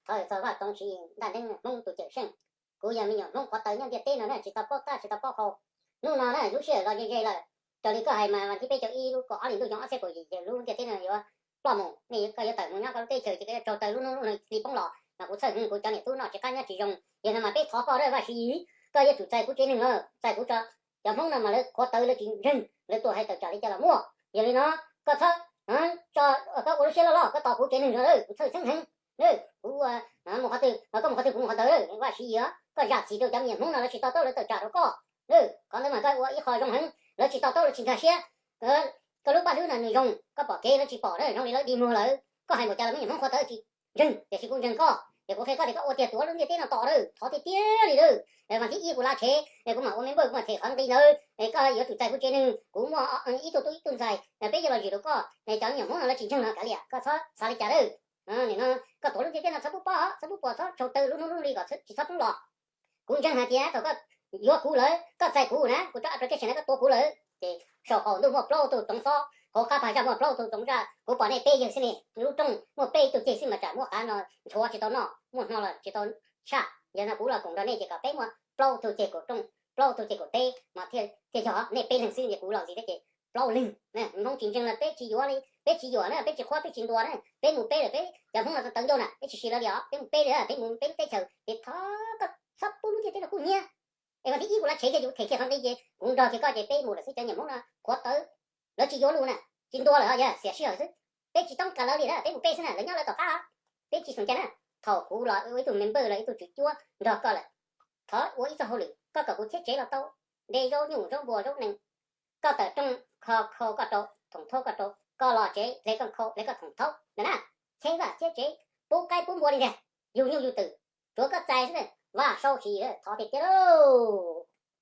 Thov txog Vaj Txoov Siv Ntaj Neeb Hmoob tus cawm seej. Kuv yog me nyuam Hmoob qhuav tawv nyob ntiaj teb no na, tsis tau paub tab tsis tau paub hau. Hnub no na lub sij hawm los ze ze lawm, raws li koj hais mas vas thib peb caug ib lub kaum ob hlis ntuj xyoo ob txhiab kaum yim ces lub ntiaj teb no yuav ploj mus, nej koj yuav tawm mus nyob koj lub teb chaws ces koj yuav raug raws lub hnub lub hli poob los mas kuv txhawj heev, kuv cov niam tub noj tsis qab nyob tsis zoo. Yog no mas peb thov koj Vaj Siv, koj yuav tsum txais kuv tsev neeg los txais kuv tso. Cov Hmoob no mas lawv qhuav tawv lawv tsis ntseeg, lawv tuaj hais tawm tsam li cas los muaj. Yog li no koj txhob, koj ua lub siab loj loj, koj tos kuv tsev neeg no, kuv txhawj xeeb heev. Kuv mus qhov twg koj mus qhov twg, kuv mus qhov ntawd. Vaj Siv, koj zam txim rau cov me nyuam Hmoob no lawv tsis to taub lawv tawm tsam rau koj. Qhov ntawd mas koj ua ib qho zoo heev, lawv tsis to taub lawv tsis nkag siab. Koj lub paj hlwb no nws zoo, koj pom kev lawv tsis pom na, zoo li lawv dig muag lawm. Koj hais npaum cas los me nyuam Hmoob qhuav tawv tsis ntseeg, tiam sis kuv ntseeg koj, ces kuv qhia koj tias koj ua tiag tuav lub ntiaj teb no tom na, thov tiag tiag li na. Vas thib ib kuv lav tsev, kuv mam ua me npawj, kuv mam them qhov nqi ntawd, koj yuav tsum txais kuv tsev neeg, kuv muaj ib tug tub ib tug ntxhais, peb yuav los zim rau koj. Cov me nyuam Hmoob no lawv tsis ntseeg no kav liam, koj txhob xav li cas lawm. Nim no koj tuav lub ntiaj teb no txhob pub pom, txhob pub pom, txhob tsaus taw lub hnub lub hli kom tsis txhob poob los. Kuv ntseeg hais tias thaum koj yuav kuv lawm, koj txais kuv na, kuv tsob application na, koj tuav kuv lawm ces saum qaum ntuj muaj plaub tug tsoov xob, hauv qab pag zaj muaj plaub tug tsoov zaj, kuv pom nej peb yawg xwb ne, lub rooj muaj peb tug ceg xwb mas tsam muab qav no nchuav tsis tau noj, muaj hno los tsis tau tshaj. Yog no kuv los koom nrog nej ces kom peb muaj plaub tug ceg kaum rooj, plaub tug ceg kaum teb mas thiaj yog nej peb leeg xwb, ces kuv los ntxiv thiab ces plaub leeg. Hmoob tsis ntseeg los peb tsis yuav li, peb tsis yuam na, peb tsis qhuab peb tsis ntuas na, peb mus peb lawm peb cov Hmoob no tawv ncauj na, peb tsis siv lawv li os, peb mus peb li, peb mus peb lub teb chaws ces thov koj txhob pub lub ntiaj teb no kub hnyiab. Es vas thib ib kuv lav tsev kiag ces kuv them kiag qhov nqi ces kuv nrog kiag koj ces peb mus lawm xwb, cov me nyuam Hmoob no qhuav tawv, lawv tsis yuav lus na, tsis ntuas lawm os, yog xiam sij hawm xwb. Peb tsis toob kas lawv li na, peb mus peb xwb na, lawv nyob lawv tom qab. Peb tsis xom cai na. Thaum kuv los ua ib tug member los ib tug tswv cuab nrog koj lawm, thov ua ib txoj hauj lwm, koj kom kuv thiab tsev los tau, de zaub nyuj zaub npua zaub nees, koj tawm rooj kho khau koj rau, thoom thaub koj rau, koj los tsev hle koj khau hle koj thoom thaub na na, cheb vaj cheb tsev, pub qaib pub npua li ntag, yug nyuj yug twm, tsuav koj txais xwb na. Vaj Sau Sis, thov tiag tiag lauj.